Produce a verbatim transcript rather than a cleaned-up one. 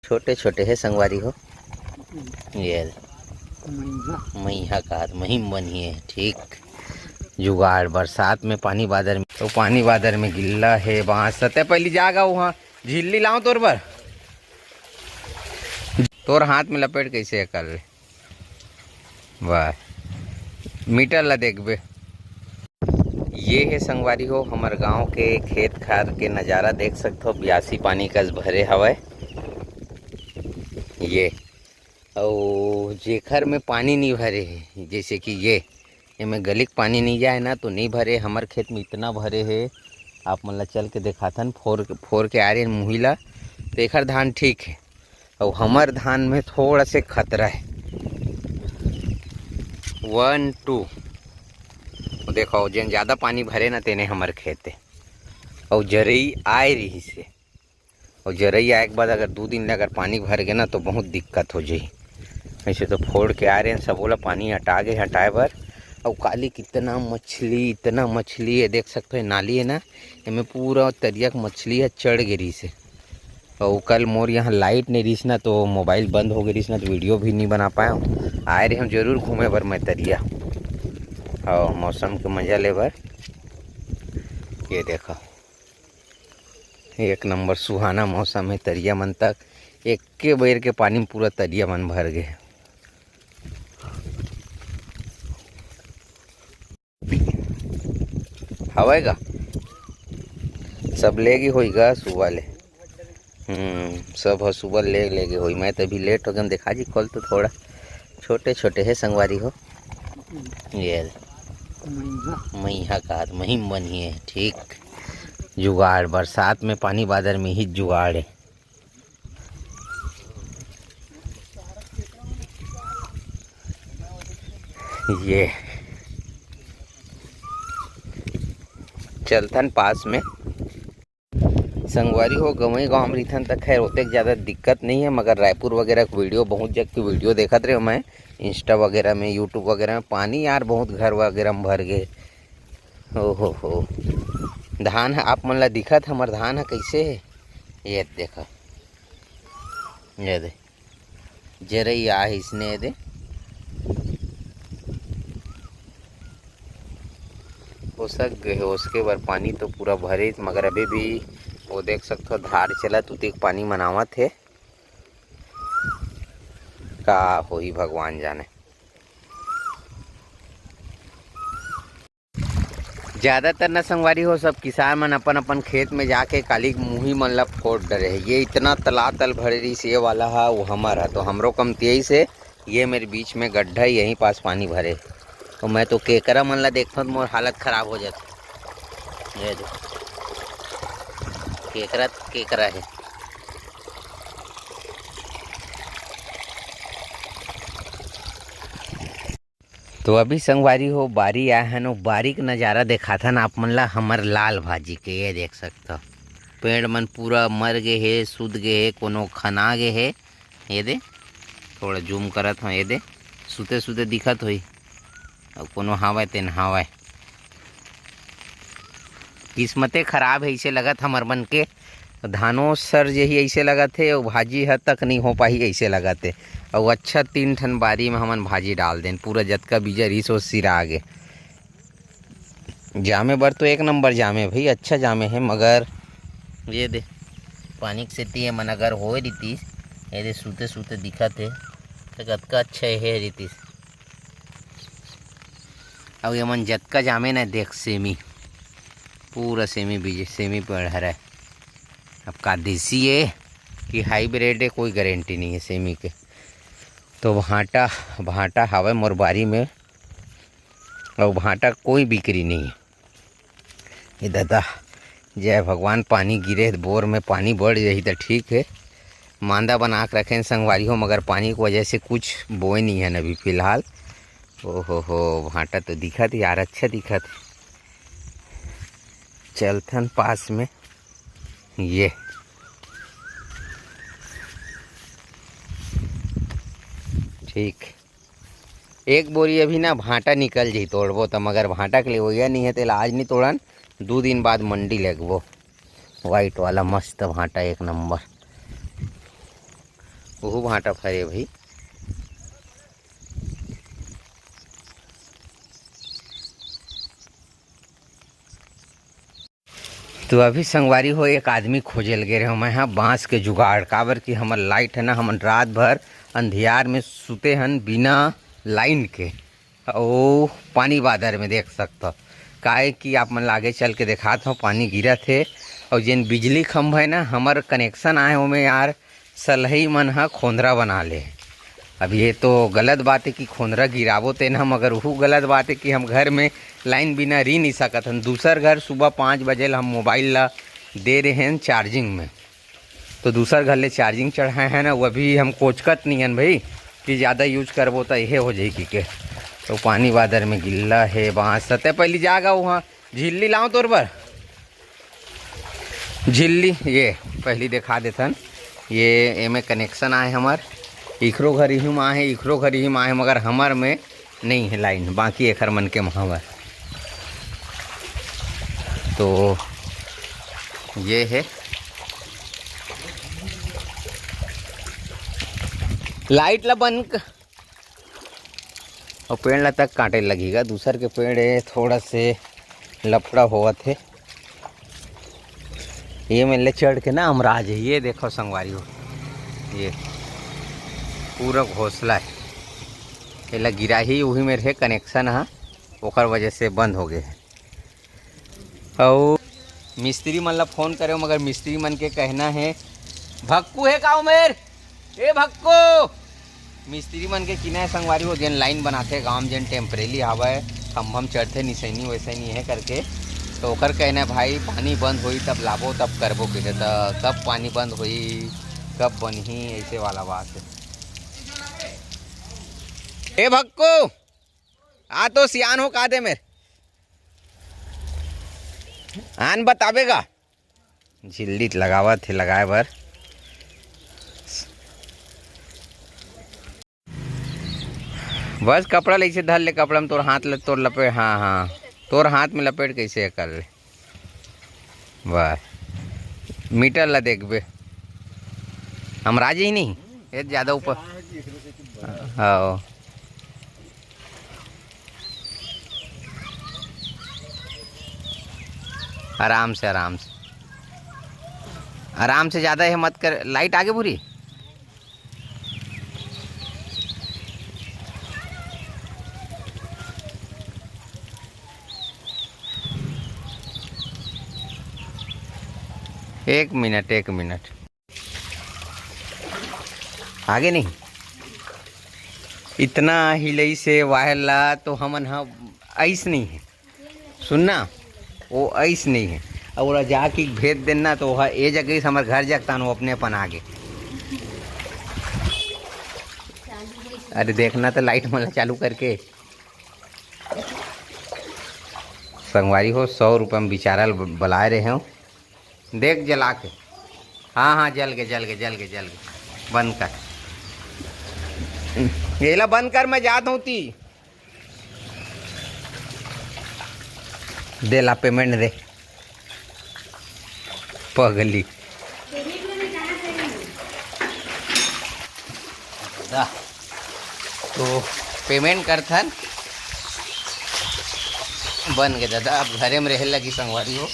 छोटे छोटे हे संगवारी हो। ये मइहा। मइहा कहत, महीम बनिए, ठीक। जुगाड़, बरसात में पानी बादर में, तो पानी बादर में गिल्ला हे बांस। सत्या, पहली जागा वहाँ झिल्ली लाओ तोर बर। तोर हाथ में लपेट कैसे हे कर ले। वाह, मीटर ला देखबे। ये हे संगवारी हो, हमर गांव के खेत खार के नजारा देख सकथो, बियासी पानी कस भरे हवय। ये, अउ जेखर में पानी नहीं भरे हे, जैसे कि ये, एमे गली के पानी नहीं जाए ना, तो नहीं भरे। हमर खेत में इतना भरे हे, आप मन ला चल के देखाथन। फोर, फोर के आ रहे मुही ला, तो एखर धान ठीक हे, अउ हमर धान में थोड़ा से खतरा हे। वन टू, देखो, जेन ज़्यादा पानी भरे ना, तेने हमर खेत हे। अउ जरई आए रहिस हे, अउ जरई आए के बाद अगर दू दिन ले अगर पानी भर गे ना, तो बहुत दिक्कत हो जाही। ऐसे तो फोड़ के आ रहे हैं, सबो ला पानी हटा गे, हटाए बर। अउ काली कितना मछली, इतना मछली हे, देख सकते हो, नाली हे ना, एमे पूरा तरिया के मछली हे, चढ़ गे रहिस हे। अउ कल मोर यहाँ लाइट नहीं रहिस ना, तो मोबाइल बंद हो गे रहिस ना, तो वीडियो भी नहीं बना पाया। आए रहे हम जरूर घूमे बर मैं तरिया, अउ मौसम के मजा ले बर। ये देखो, एक नंबर सुहाना मौसम हे, तरिया मन तक एके बेर के पानी में पूरा तरिया मन भर गे। हवय गा, सब ले गे होई गा सुबह ले। हम्म, सब ह सुबह ले, ले गे होई। मैं तो अभी लेट हो गया, देखा जी, कल तो थोड़ा छोटे छोटे हे संगवारी हो। ये मइहा। मइहा कहत, महीम बनिए, ठीक। जुगाड़, बरसात में पानी बादर में ही जुगाड़ हे। ये चलथन पास में। संगवारी हो, गंवई गांव में रहिथन त खैर ओतेक ज़्यादा दिक्कत नहीं है, मगर रायपुर वगैरह के वीडियो, बहुत जग के वीडियो देखत रहे मैं, इंस्टा वगैरह में, यूट्यूब वगैरह में, पानी यार बहुत घर वगैरह में भर गे। ओ हो हो, धान ह आप मन ला दिखत, हमर धान ह कैसे हे, ये देखा, ये दे, जरई आ हे इसने, ये दे, ओसक गे हे, ओसके बर पानी तो पूरा भरे, मगर अभी भी वो देख सकथो, धार चलत उतिक पानी मनावत हे। का होही, भगवान जाने। ज्यादातर न संगवारी हो, सब किसान मन अपन अपन खेत में जाके काली के मुही मन ला फोड़ डरे हे। ये इतना तलातल भरे रहिस, ये वाला हा, वो हमर हा, तो हमरो कमतियाइस हे। ये मेरे बीच में गड्ढा, यहीं पास पानी भरे। तो मैं तो केकरा मन ला देखथों तो मोर हालत खराब हो जाथे। ये दे, केकरा, केकरा हे। तो अभी संगवारी हो, बारी आए हन, वो बारी के नजारा देखाथन आप मन ला, हमर लाल भाजी के। ये देख सकथव, पेड़ मन पूरा मर गे हे, सूत गे हे, कोनो खना गे हे। ये दे, थोड़ा जूम करत हव, ये दे, सुते सुते दिखत होही, अउ कोनो हावय तेन हावय। किस्मते खराब हे, अइसे लगत हमर मन के। धानो सर जही अइसे लगत हे, अउ भाजी ह तक नइ हो पाही अइसे लगत हे। अउ अच्छा तीन ठन बारी म हमन भाजी डाल देन, पूरा जतका बीजा रिहिस ओ सिरा गे। जामे बर तो एक नंबर जामे भई, अच्छा जामे हे, मगर ये दे, पानी के सेती एमन अगर होए रितिस, ये दे सुते सुते दिखत हे, त कतका अच्छा हे रितिस। अउ एमन जतका जामे न देख सेमी, पूरा सेमी बीज, सेमी पेड़ हरय। अब का देसी ए कि हाइब्रिड ए, कोई गारंटी नहीं है सेमी के। तो भांटा, भांटा हावय मोर बारी में, अउ भांटा कोई बिक्री नहीं है। ए दादा, जय भगवान, पानी गिरे, बोर में पानी बढ़ जाही त ठीक हे। मांदा बना के रखेन संगवारी हो, मगर पानी के वजह से कुछ बोए नहीं है अभी फिलहाल। ओ हो हो, भांटा तो दिखत हे यार, अच्छा दिखत हे। चलथन पास में, ये ठीक। एक बोरी अभी ना भांटा निकल जाही तोड़बो त, मगर भांटा के लेवइया नहीं है, तेला आज नहीं तोड़न, दू दिन बाद मंडी लेगबो। व्हाइट वाला मस्त भांटा, एक नंबर। ओहू भांटा फरे भाई। तो अभी संगवारी हो, एक आदमी खोजे ल गे रहे मैं, हाँ, बांस के जुगाड़। काबर कि हमर लाइट है ना, हमन रात भर अंधियार में सुते हन बिना लाइन के, अउ पानी बादर में देख सकत हो। काहे कि आप मन ला आगे चल के देखात हो, पानी गिरत हे। अउ जेन बिजली खंभा है ना, हमर कनेक्शन आए ओमे यार, सलहई मन ह खोंदरा बना ले। अब ये तो गलत बात है कि खोंदरा गिराबो तेन ह, मगर उहू गलत बात है कि हम घर में लाइन बिना रह नहीं सकत हन। दूसर घर सुबह पाँच बजे ल हम मोबाइल ला दे रहे हैं चार्जिंग में, तो दूसर घर ले चार्जिंग चढ़ाए हैं ना, वो भी हम कोचकत नहीं हन भाई कि ज़्यादा यूज करबो तो यह हो जाई कि के। तो पानी बादर में गिल्ला है बांस सते। पहली जागा वहाँ झिल्ली लाओ तोर बर। झिल्ली ये पहली दिखा देथन, ये एमे कनेक्शन आए हमर, इखरो घर इही मा आहे, इखरो घर इही मा आहे, मगर हमर में नहीं है लाइन, बाकी एखर मन के मा हवय। तो ये है लाइट ला बंद क-, और पेड़ ला तक काटे लगेगा, दूसर के पेड़ है, थोड़ा से लफड़ा होवत है। ये मेर ले चढ़ के ना अमराज है, ये देखो संगवारी हो, ये पूरा घोंसला है, एला गिराही उही मेर है कनेक्शन हा, ओकर वजह से बंद हो गए है। अउ मिस्त्री मन ला फोन करे, मगर मिस्त्री मन के कहना है, भक्कू है का उमेर? ए भक्कू, मिस्त्री मन के किना है संगवारी हो, जेन लाइन बनाथे गांव में, जेन टेम्परेरी हावय, खम्भम चढ़थे निसैनी वैसैनी है करके, तो ओकर कहना है, भाई पानी बंद होई तब लाबो, तब करबो कहिथे। त कब पानी बंद होई, कब बनही, ऐसे वाला बात है। ए भक्कू, आ तो सियान हो का दे मेर आन बताबे गा। झिल्ली लगावत हे लगाए बर। बस कपड़ा ल ऐसे धर ले, कपड़ा में तोर हाथ ल तोर लपेट, हाँ हाँ, तोर हाथ में लपेट के ऐसे कर ले। वाह, मीटर ला देखबे, हम राजे ही नहीं, ये ज़्यादा ऊपर। हाँ, आराम से, आराम से, आराम से, ज़्यादा ये मत कर। लाइट आगे पूरी। एक मिनट, एक मिनट, आगे नहीं, इतना हिलई से वायर ला तो हमन ह आइस नहीं है। सुनना, वो आइस नहीं है। अब ओला जाके भेज देना, तो वह ए जगह से हमर घर जगतान वो अपने अपन आगे। अरे देखना तो लाइट मन ला चालू करके। संगवारी हो, सौ रुपये में बेचारा ल बलाए रहे हो, देख जला के। हाँ हाँ, जल के, जल के, जल के, जल के। बंद कर, एला बंद कर, मैं जात हूँ ती। दे ला पेमेंट दे। पगली। दा। तो पेमेंट करथन। बन गे दादा, अब घरे में रहे लगी संगवारी हो।